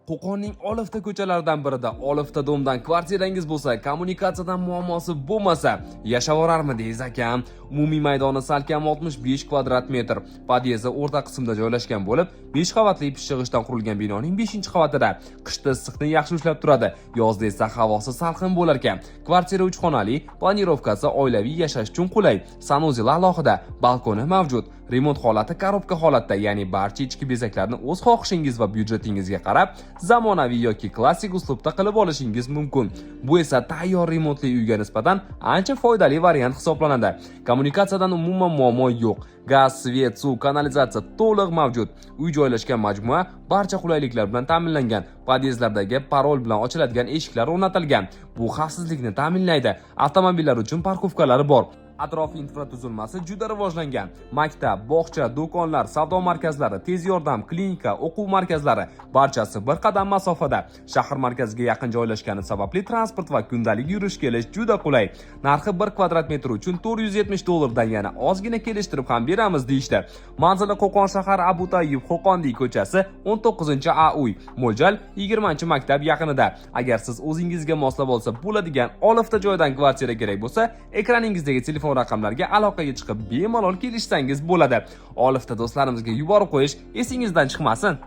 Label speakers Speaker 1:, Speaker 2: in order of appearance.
Speaker 1: Qo'qonning olifta ko'chalaridan birida olifta дом dan kvartirangiz bo'lsa, kommunikatsiyadan muammosi bo'lmasa, yashavorarmidingiz, akam? Umumiy maydoni salkam 65 kvadrat metr. Podyezdi o'rta qismda joylashgan bo'lib, 5 qavatli pishiq g'ishtdan qurilgan binoning 5-qavatida. Qishda issiqni yaxshi ushlab turadi, yozda esa havosi salqin bo'lar ekan. Kvartira 3 xonali, планировка si oilaviy yashash uchun qulay. Санузел alohida, balkoni mavjud. Remont holati коробка holatda, ya'ni barcha ichki bezaklarni o'z xohishingiz va byudjetingizga qarab zamonaviy yoki klassik uslubda qilib olishingiz mumkin. Bu esa tayyor remontli uyga nisbatan ancha foydali variant hisoblanadi. Kommunikatsiyadan umuman muammo yo'q. Gaz, свет, suv, kanalizatsiya to'liq mavjud. Uy joylashgan majmua barcha qulayliklar bilan ta'minlangan. Podyezdlardagi parol bilan ochiladigan eshiklar o'rnatilgan. Bu xavfsizlikni ta'minlaydi. Avtomobillar uchun парковка lari bor. Atrof infratuzilmasi juda rivojlangan. Maktab, bog'cha, do'konlar, savdo markazlari, tez yordam, klinika, o'quv markazlari barchasi bir qadam masofada. Shahar markaziga yaqin joylashgani sababli transport va kundalik yurish kelish juda qulay. Narxi 1 kvadrat metr uchun 470 dollardan, yana ozgina kelishtirib ham beramiz deyishdi. Manzili: Qo'qon shahar, Abu Tayyib Qo'qondiy ko'chasi, 19-A uy. Mo'ljal 20-maktab yaqinida. Agar siz o'zingizga moslab olsa bo'ladigan olifta joydan kvartira kerak bo'lsa, ekraningizdagi telefon raqamlarga aloqaga chiqib bemalol kelishsangiz bo'ladi. Olifta do'stlarimizga yuborib qo'yish esingizdan chiqmasin.